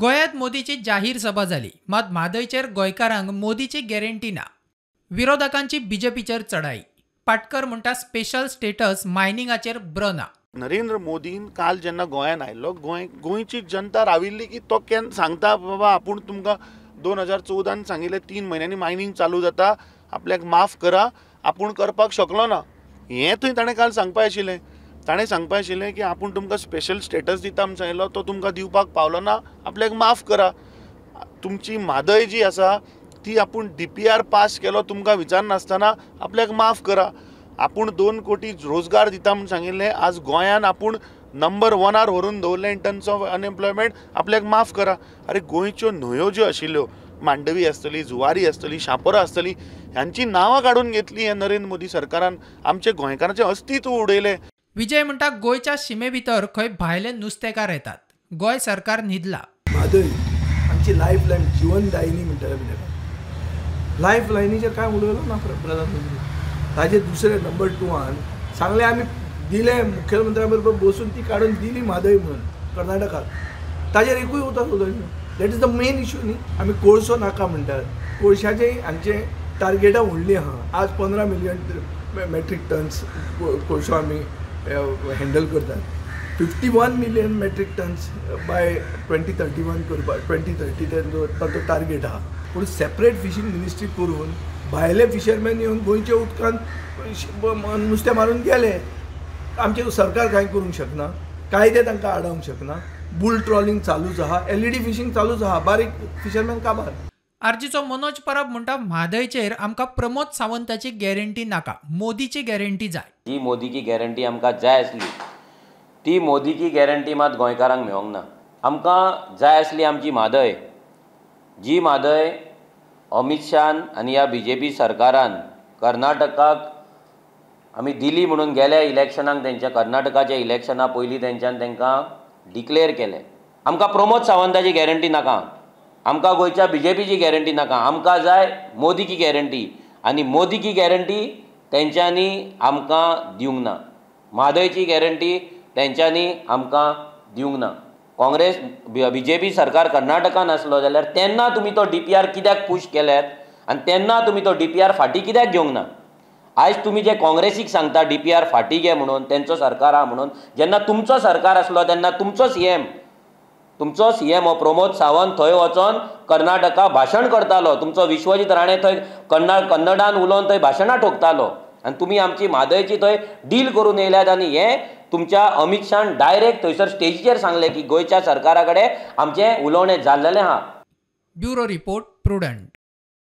गोंयांत मोदीची जाहीर सभा जाली, मात म्हादयचेर गोंयकारांक मोदीची गॅरंटी ना. विरोधकांची बीजेपीचेर चढाई. पाटकर म्हणटा स्पेशल स्टेटस मायनिंगाचेर ब्र ना. नरेंद्र मोदीन काल जेन्ना गोंयांत आयिल्लो, गोंयची जनता राविल्ली की तो केन्ना सांगता बाबा आपूण तुमकां 2014 सांगिल्लें 3 म्हयन्यांनी मायनींग चालू जाता, आपल्याक माफ करा, आपूण करपाक शकलो ना. हें थंय ताणें काल सांगपा आशिल्लें. ताणें सांगपा आशिल्लें की आपूण तुमकां स्पेशल स्टेटस दिता म्हूण सांगिल्लो, तो तुमकां दिवपाक पावलो ना, आपल्याक माफ करा. तुमची म्हादय जी आसा ती आपूण DPR पास केलो तुमकां विचारनासतना, आपल्याक माफ करा. आपूण 2 कोटी रोजगार दिता म्हूण सांगिल्लें, आज गोंयान आपूण नंबर 1 व्हरून दवरलें इन टर्म्स ऑफ अनएम्प्लॉयमेंट, आपल्याक माफ करा. अरे गोंयच्यो न्हंयो ज्यो आशिल्ल्यो, मांडवी आसतली, जुवारी आसतली, शापोरा आसतली, ह्यांची नांवां काडून घेतली ह्या नरेंद्र मोदी सरकारान. आमचे गोंयकारांचें अस्तित्व उडयलें. विजय म्हणटा गोंयच्या शिमे भितर खंय भायले नुस्तेकार येतात, गोंय सरकार न्हिदला. म्हादय आमची लायफ लायन, जिवनदायिनी म्हणटाले आमी ताका. लायफ लायनीचेर कांय उलयलो ना प्रधानमंत्री. ताजे दुसरे नंबर 2 सांगलें आमी दिलें, मुख्यमंत्र्या बरोबर बसून ती काडून दिली म्हादय म्हणून कर्नाटकाक, ताजेर एकूय उतर उलयलो. That is the main issue न्ही. आमी कोळसो नाका म्हणटात, कोळशाचें हांचें टार्गेटां व्हडलीं आहा. आज 15 मिलियन मेट्रीक टन्स कोळसो आमी हँडल करतात. 51 मिलियन मेट्रीक टन्स बाय 2031 करपाक, 2030 तांचो टार्गेट आहा. पूण सेपरेट फिशींग मिनिस्ट्री करून भायले फिशरमॅन येवन गोंयच्या उदकांत नुस्तें मारून गेले. आमचें सरकार कांय करूंक शकना, कायदे तांकां आडावंक शकना. बुल ट्रॉलिंग चालूच आहा, LED fishing चालूच आहा, बारीक फिशरमॅन काबार. आरजीचो मनोज परब म्हणटा म्हादयचेर आमकां प्रमोद सावंताची गॅरंटी नाका, मोदीची गॅरंटी जाय. जी मोदीची गॅरंटी आमकां जाय आसली ती मोदीची गॅरंटी मात गोंयकारांक मेळोंक ना. आमकां जाय आसली आमची म्हादय, जी म्हादय अमित शान आनी ह्या बीजेपी सरकारान कर्नाटकाक आमी दिली म्हणून गेल्या इलेक्शनाक, तेंच्या कर्नाटकाच्या इलेक्शना पयलीं तेंच्यान तांकां डिक्लेअर केलें. आमकां प्रमोद सावंताची गॅरंटी नाका, आमकां गोंयच्या बीजेपीची गॅरंटी नाका, आमकां जाय मोदीची गॅरंटी. आनी मोदीची गॅरंटी तेंच्यांनी आमकां दिवंक ना, म्हादयची गॅरंटी तेंच्यांनी आमकां दिवंक ना. काँग्रेस बीजेपी सरकार कर्नाटकान आसलो जाल्यार तेन्ना तुमी तो DPR कित्याक पुश केल्यात आनी तेन्ना तुमी तो DPR फाटीं कित्याक घेवंक ना? आयज तुमी जे काँग्रेसीक सांगता DPR फाटीं घे म्हणून, तेंचो सरकार आहा म्हणून, जेन्ना तुमचो सरकार आसलो तेन्ना तुमचो सीएम हो प्रमोद सावंत थंय वचोन कर्नाटका भाशण करतालो, तुमचो विश्वजीत राणे थंय कन्नडान उलोवन थंय भाशणां ठोकतालो आनी तुमी आमची म्हादयची थंय डील करून येयल्यात. आनी हें तुमच्या अमित शान डायरेक्ट थंयसर स्टेजीचेर सांगलें की गोंयच्या सरकारा कडेन आमचें उलोवणें जाल्लेलें आहा. Bureau report, Prudent.